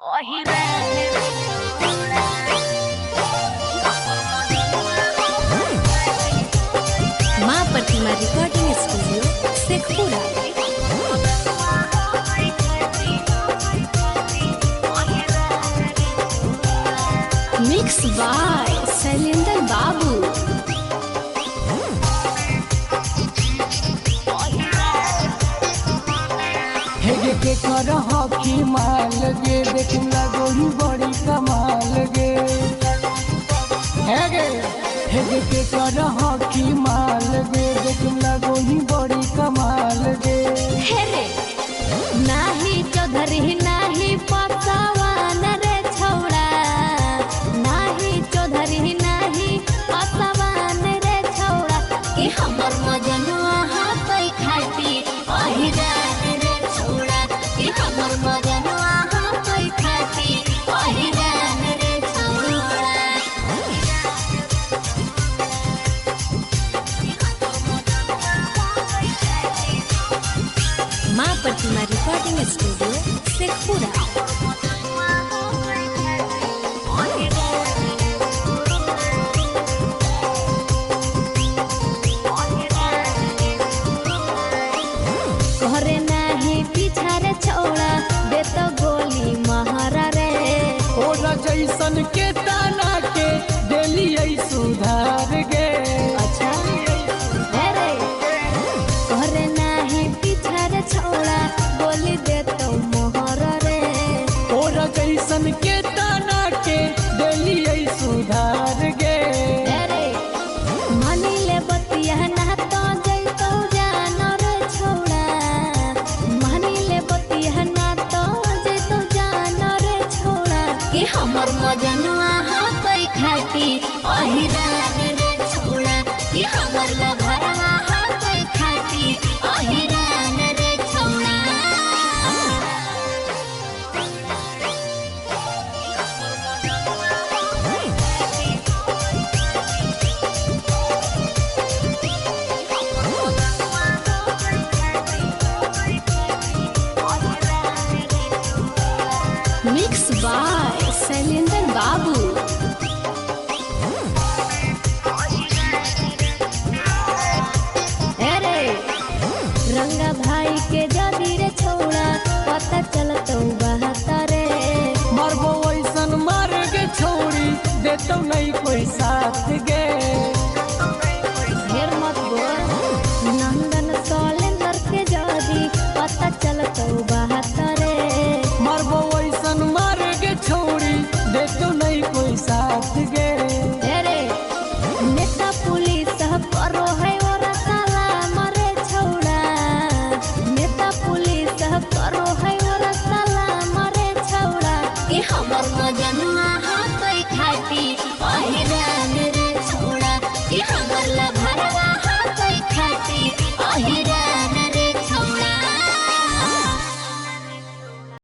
माँ Pratima recording studio Sheikhpura. Mix by Shailendra Babu. हेगे के कर हॉकी माल गे, देखला गोही बड़ी कमाल गे। हेगे हेगे के कर हॉकी माल गे, देखला गोही बड़ी कमाल गे। हेरे नाही चौधरी नाही पसवान रे छौड़ा, नाही चौधरी नाही पसवान रे छौड़ा, कि हमर मजनुआ हाथ खाती ओहिरान रे छौड़ा, कि हमर मजनुआ हाथ खाती ओहिरान रे छौड़ा। माँ प्रतिमा रिकॉर्डिंग स्टूडियो शेखपुरा। घरे नाही पीछा रे छौड़ा, दे तो गोली महारा रे। ओरा जैसन के ताना के देलियै सुधार गे। अच्छा रे घरे नाही पीछा रे छौड़ा, गोली दे तो मोहरा रे। ओरा जैसन के ताना के देलियै सुधार गे। रे मानी ले बतिया ना तो जैतो जान रे छौड़ा, मानी ले बतिया ना तो जैतो जान रे छौड़ा, कि हमर मजनुआ हाथ खाती ओहिरान रे छौड़ा, कि हमर लभरवा हाथ खाती ओहिरान रे छौड़ा। मिक्स बाय शैलेंद्र बाबू। अरे रंगा भाई के जदी रे छौड़ा, पता चलतो बहता रे। मरबो ऐसन मार गे छौड़ी, देतो नहीं कोई साथ गे। ढेर मत बोल नंदन शैलेंद्र के जदी पता चलतो बहता रे। मरबो ऐसन मार गे छौड़ी, देतो नहीं कोई साथ गे। अरे नेता पुलिस करो